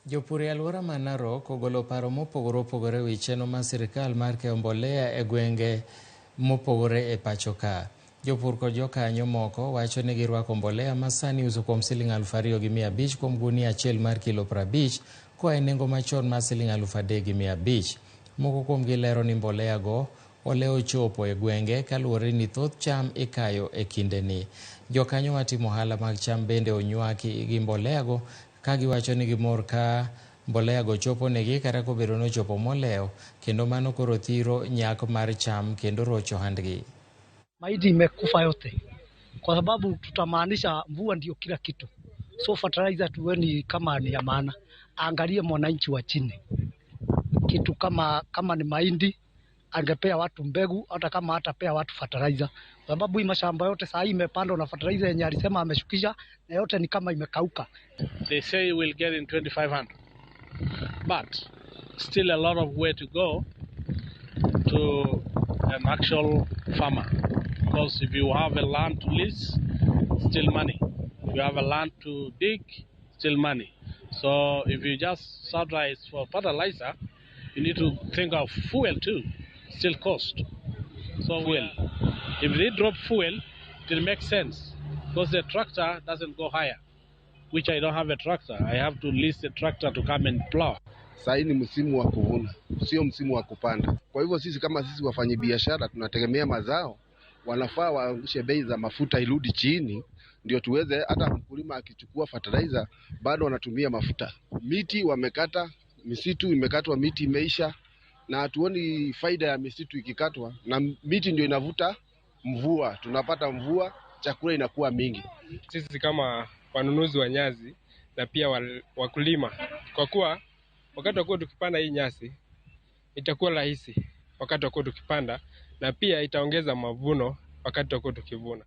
Jopur e alwora ma Narok ogolo paro mopogore opogore e wi chenro mar sirkal mar keyo mbolea e gwenge mopogore e pacho ka. Jopur kod jokanyo moko wacho ni girwako mbolea ma sani iuso kuom siling 2,500 kuom gunia achiel mar kilo 50 koa e nengo machon mar siling 3,500. Moko kuomgi lero ni mbolea go olewo chopo e gwenge kaluwore ni thoth cham ikayo e kindeni. Jokanyo matimo ohala mag cham bende onywaki gi mbolea go ka giwacho ni gimor ka mbolea go chopo negi kata kobedo ni ochopo molewo kendo mano koro thiro nyak mar cham kendo rocho ohandgi. Mahindi imekufa yote kwa sababu tutamaanisha mvua ndio kila kitu, so fertilizer tuoni kama ni ya maana. Angalie mwananchi wa chini, kitu kama ni mahindi angepea watu mbegu, hata kama hatapea watu fertilizer, kwa sababu hii mashamba yote saa hii imepandwa na fertilizer yenye alisema ameshukisha, na yote ni kama imekauka. They say we'll get in 2500, but still a lot of way to go to an actual farmer, because if you have a land to lease, still money. If you have a land to dig, still money. So if you just subsidize for fertilizer, you need to think of fuel too, still cost. So fuel. If they drop fuel, it will make sense, because the tractor doesn't go higher, which I don't have a tractor. I have to lease a tractor to come and plow. Saa hii ni msimu wa kuvuna, sio msimu wa kupanda. Kwa hivyo sisi kama sisi wafanyabiashara tunategemea mazao, wanafaa waangushe bei za mafuta irudi chini, ndio tuweze hata mkulima akichukua fertilizer bado wanatumia mafuta. Miti wamekata, misitu imekatwa, miti imeisha, na hatuoni faida ya misitu ikikatwa, na miti ndio inavuta mvua, tunapata mvua, chakula inakuwa mingi. Sisi kama wanunuzi wa nyasi na pia wakulima, kwa kuwa wakati wa tukipanda hii nyasi itakuwa rahisi wakati wa tukipanda, na pia itaongeza mavuno wakati wa tukivuna.